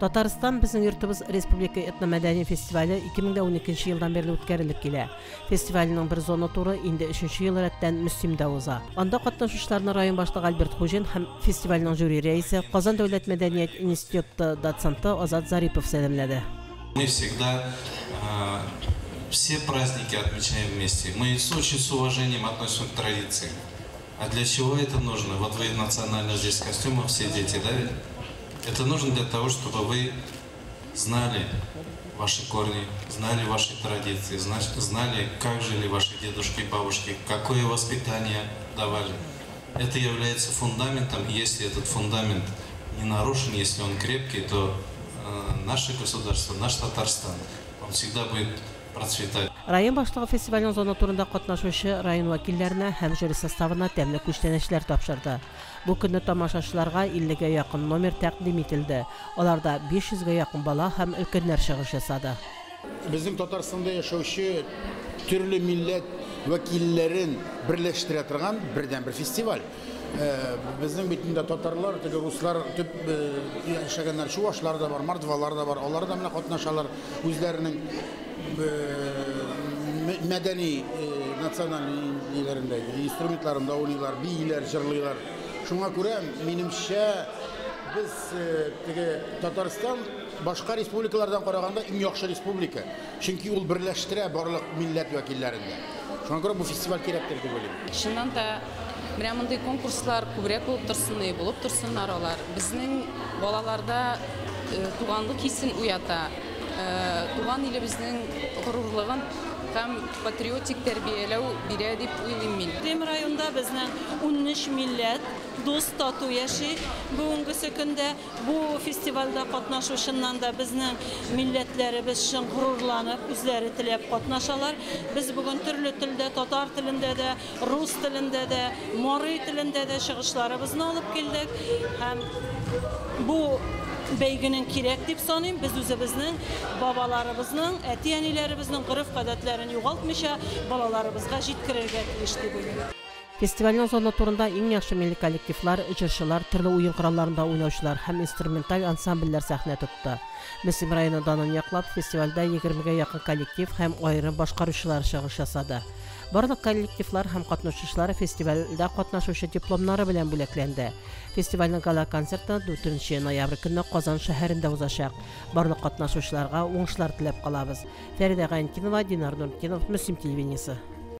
Татарстан безнең йортыбыз республика этномәдәни фестивале 2012 елдан бирле үткәрелеп килә. Фестивальнең бер зона туры инде өченче ел рәттән Мөслимдә уза. Анда катнашучыларны район башлыгы Альберт Хуҗин һәм фестивальнең жюри рәисе, Казан дәүләт мәдәният институты доценты Азат Зарипов сәламләде. Мы всегда все праздники отмечаем вместе. Мы очень с уважением относимся к традициям. А для чего это нужно? Вот вы в национальных здесь костюмах все дети, да ведь? Это нужно для того, чтобы вы знали ваши корни, знали ваши традиции, знали, как жили ваши дедушки и бабушки, какое воспитание давали. Это является фундаментом, и если этот фундамент не нарушен, если он крепкий, то наше государство, наш Татарстан, он всегда будет процветать. Район башлыгы фестивальнең зона турында катнашучы район вәкилләренә һәм жюри составына тәмле күчтәнәчләр тапшырды. Бу көнне тамашачыларга 50гә якын номер тәкъдим ителде. Аларда 500гә якын бала һәм өлкәннәр чыгыш ясады. Безнең Татарстанда яшәүче төрле милләт вәкилләрен берләштерә торган бердәнбер фестиваль. Безнең бит инде татарлар, теге руслар төп яшәгәннәр, чувашлар да бар, мордвалар да бар. Алар да менә катнашалар үзләренең мәдәни национальный ниләрендә, инструментларында уйныйлар, бииләр, җырлыйлар. Шуңа күрә, минемчә, без теге Татарстан башка республикалардан караганда иң яхшы республика. Чөнки ул берләштерә барлык милләт вәкилләрен дә. Шуңа күрә бу фестиваль кирәктер дип уйлыйм. Чыннан да, менә мондый конкурслар күбрәк булып торсын, булып торсыннар алар. Безнең балаларда туганлык хисен уята, туган илебезнең горурлыгын һәм патриотик тәрбияләү бирә дип уйлыйм мин. Мөслим районында безнең 13 милләт дус тату яши. Бүгенгесе көндә бу фестивальдә катнашу чыннан да безнең милләтләребез чын горурланып, үзләре теләп катнашалар. Без бүген төрле телдә, татар телендә дә, рус телендә дә, мари телендә дә чыгышларыбызны алып килдек. Һәм бу бәйгенең кирәк дип саныйм. Без үзебезнең бабаларыбызның, әти-әниләребезнең гореф-гадәтләрен югалтмыйча балаларыбызга җиткерергә тиеш дип уйлыйм. Фестивальнең зона турында иң яхшы милли коллективлар, җырчылар, төрле уен коралларында уйнаучылар һәм инструменталь ансамбльләр сәхнә тотты. Мөслим районы данын яклап, фестивальдә 20гә якын коллектив һәм аерым башкаручылар чыгыш ясады. Барлык коллективлар һәм катнашучылар фестивальдә катнашучы дипломнары белән бүләкләнде. Фестивальнең гала-концерты 4 ноябрь көнне Казан шәһәрендә узачак. Барлык катнашучыларга уңышлар теләп калабыз. Фәридә Гайнтинова, Динар Нуртдинов, Мөслим телевидениесе.